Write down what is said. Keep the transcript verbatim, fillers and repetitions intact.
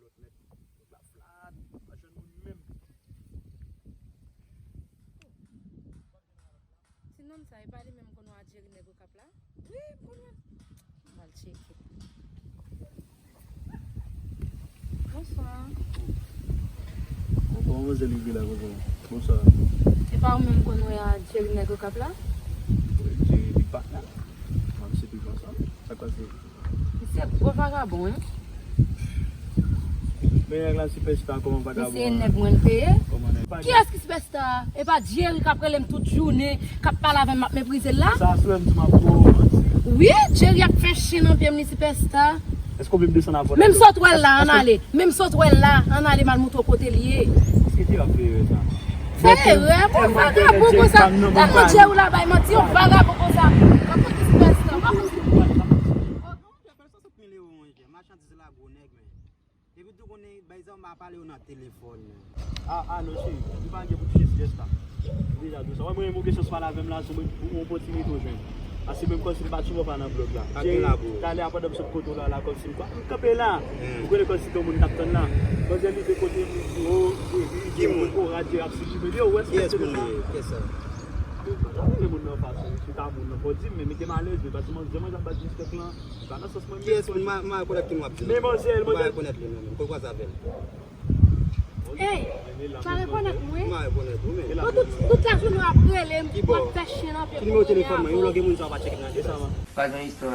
Nèg la flat, pa jwenn moun menm. Ti nonm sa, e pa li menm konn wè Jerry nèg Okap la? Wi, m konn wè. M al tcheke. Bonswa. Bon, kòman manzè rive la konsa? Bonswa. E pa ou menm konn wè a Jerry nèg Okap la? Wi, Jerry big patnè. Mwen se pi konsa. Sa k pase? Misye gwo vagabon, wi. Men nèg la sipèsta kòman vagabon? Misye nèg mwen peye. Kòman nèg? Kiyès ki sipèsta? E pa Jerry k ap rele m tout jounen, k ap pale avè m, m ap meprize l la? Sa sou m di m ap gwo manti. Wi, Jerry ap fè chen nan pye m, li sipèsta. Èske w vle m desann avè w? Menm sot wè l la, ann ale. Menm sot wè l la, ann ale, m al montre w kote l ye. Èske Jerry ap fè erè sa? Fè erè, bon, vagabon konsa. Tèlman Jerry la bay manti, yon vagabon konsa. Gade kote sipèsta, pa konn si. Machandiz la gwo nèg, men. Depi tou konnen bay zam pa pale yo nan telefòn. Ah, ah, non, cheri, m pa gen pou touche sipèsta. M deja di w sa. Wè, mwen menm ou gen chans pale avè m la, se yon opòtinite w jwenn. Paske menm kòmsi m pa t souvan pa nan blòk la. Talè a pandan m sot kote w la, la kòmsi m kwa-, m kanpe la. Ou konnen kòmsi gen moun k ap tann la. Manzè li te kote m, li di, oh, ki moun? Kouraj, ap swiv li, men yo, wè, kiyès moun li ye? Kiyès sa? Yo pa ta rele moun nan fason, chita moun nan, fò di m, men mete m alèz, men paske manzè mwen ap bat diskèt lan. Kiyès moun? M pa rekonèt ki moun w ap di non. Men manzè, manzè. M pa rekonèt li non, menm. Fò kwaze avè l. Ey, pa rekonèt mwen? M pa rekonèt ou menm. Bon, tout, tout lajounen w ap rele m, w ap fè chen nan pye m. Ki nimewo telefòn mwen? Yon lòt gen moun sa w pa tcheke nan telefòn. Pa gen istwa.